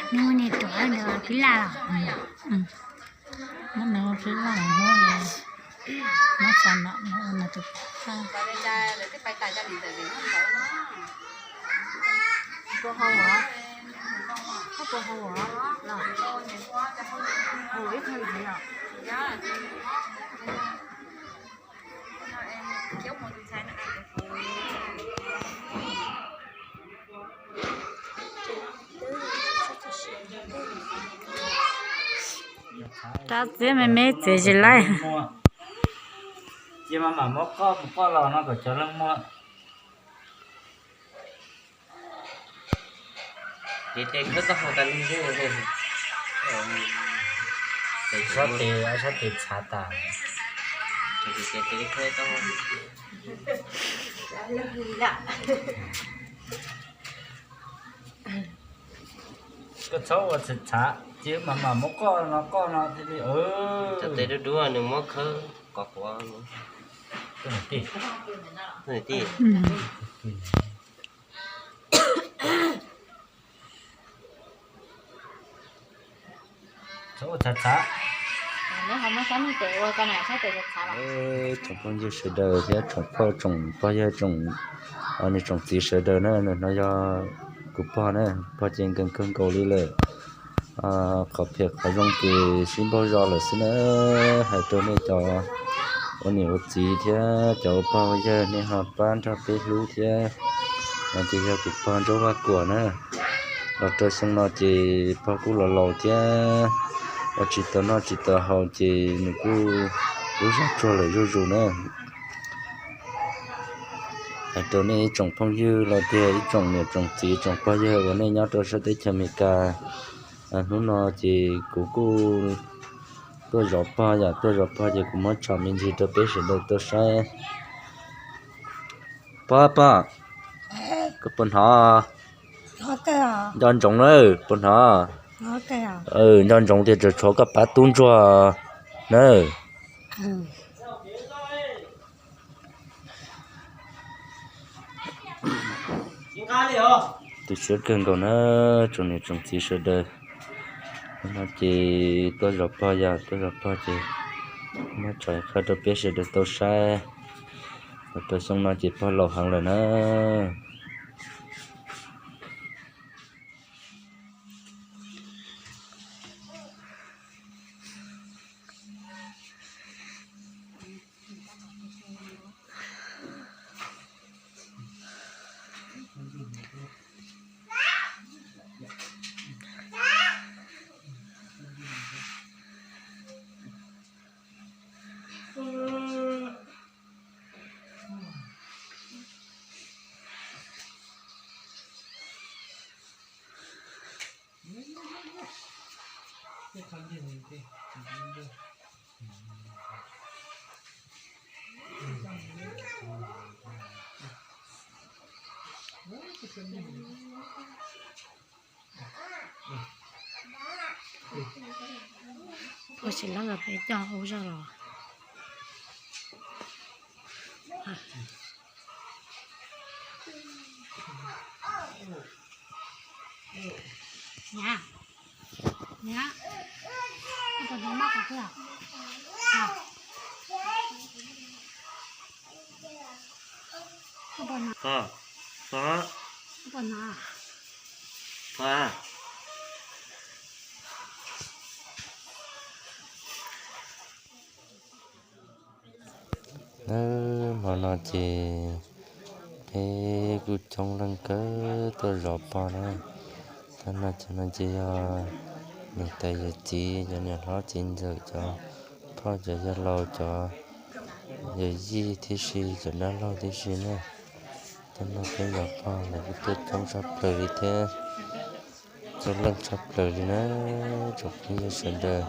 Nws niag ruam ntawd phib laj los. Muab nws phib laj los muab, muab xav no nws tus phab. Rab txiab me me txiav tsis laib. Ces mas mam muab qoj mus qoj los no kom cov leej muag. Ces tes khawb tau hau tas li xwb. Tes sab tes, sab tes txhav tas. Koj txhob ua txhav txhav, ces mam mam muab qoj no qoj no thiaj li. Cov tes dub dub nws muab khawb qov quav. Tij, tij. Txhob ua txhav txhav. Tsoom phooj ywg sawv daws thiab tsoom phooj tsoom pog yawg tsoom, niam tsoom txiv sawv daws na, hnub no yog kuv pog na, pog ces nkees kawg nkaus li lawm. Qhov phem qhov zoo ces sib npaug zog lawm xwb na. Hais rau nej cov ua niam ua txiv thiab cov ua pog ua yawg nej ho pab nrog peb hlub thiab. No ces yog kuv pog Ntsuab Vaj Kuam na, los rau xyoo no ces pog kuj los laus thiab, ua tsis tau noj tsis tau haus ces nws kuj lub zog tsuag lawm zuj zus na. Hais rau nej ib tsoom phooj ywg los tias ib tsoom niam tsoom txiv tsoom pog yawg uas nej nyob rau sab teb chaws Amelikas, hnub no ces kuv kuj tuaj zov pog, yam tuaj zov pog ces kuv muab tsom me ntsis rau peb sawv daws tau saib. Pog, pog, koj puas hnov? Nco ntsoov na, puas hnov? Nco ntsoov tias tseem tshuav koj pab tub ntsuag na. Tu siab kawg nkaus na, tsoom niam tsoom txiv sawv daws. Hnub no ces tuaj zov pog, yog tuaj zov pog ces muab tsom qhov rau peb sawv daws tau saib. Los rau xyoo no ces pog laus heev lawm na. Pog tsis lab los peb coj ua zog los. Niam, niam, koj puas hnov maj qhov twg? Koj puas hnov? Koj puas hnov? Nawb, hmo no ces peb kuj coob leej kawg tuaj zov pog na. Tam no cov no ces yog niam tais yawm txiv, cov niam hlob txiv ntxawm, cov phauj cov yawg laus, cov yawm yij tib si, cov dab laug tib si na. Tam no peb zov pog lawv kuj tuaj coob tshaj plaws li thiab, tuaj leej tshaj plaws li na. Tsoom phooj ywg sawv daws,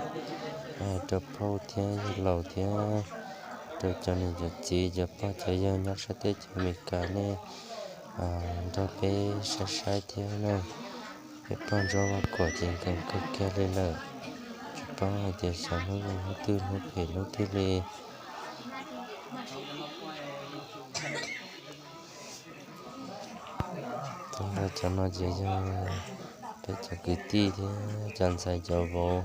hais rau phauj thiab yawg laus thiab rau cov niam cov txiv, cov pog cov yawg nyob sab teb chaws Amelikas nej nrog peb saib saib thiab na. Peb pog Ntsuab Vaj Kuam ces nkees kawg kiag li lawm, tsis paub hais tias xyov hnub hnub twg hnub phem hnub twg li. Tuaj nrog cov no ces yog peb cov kwv tij thiab cov ntxhais cov vauv,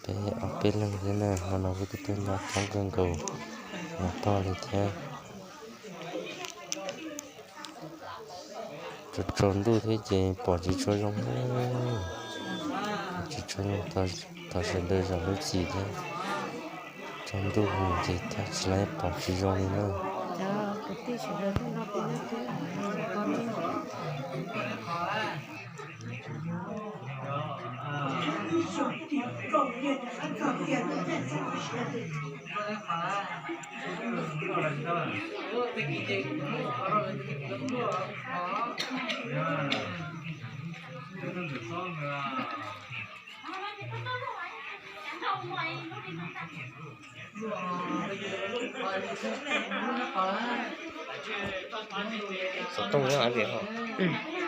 peb ob peb leeg thiab na. Hmo no kuj tuaj nyob coob kawg nkaus, nyob pog li thiab. Tsaus tsaus ntuj thiab ces pom tsis tshua zoo, tsis tshua zoo, thov sawv daws zam lub txim thiab. Tsaus ntuj mus ces thiaj tsis laib pom tsis zoo li na. Xov tooj nyob hauv.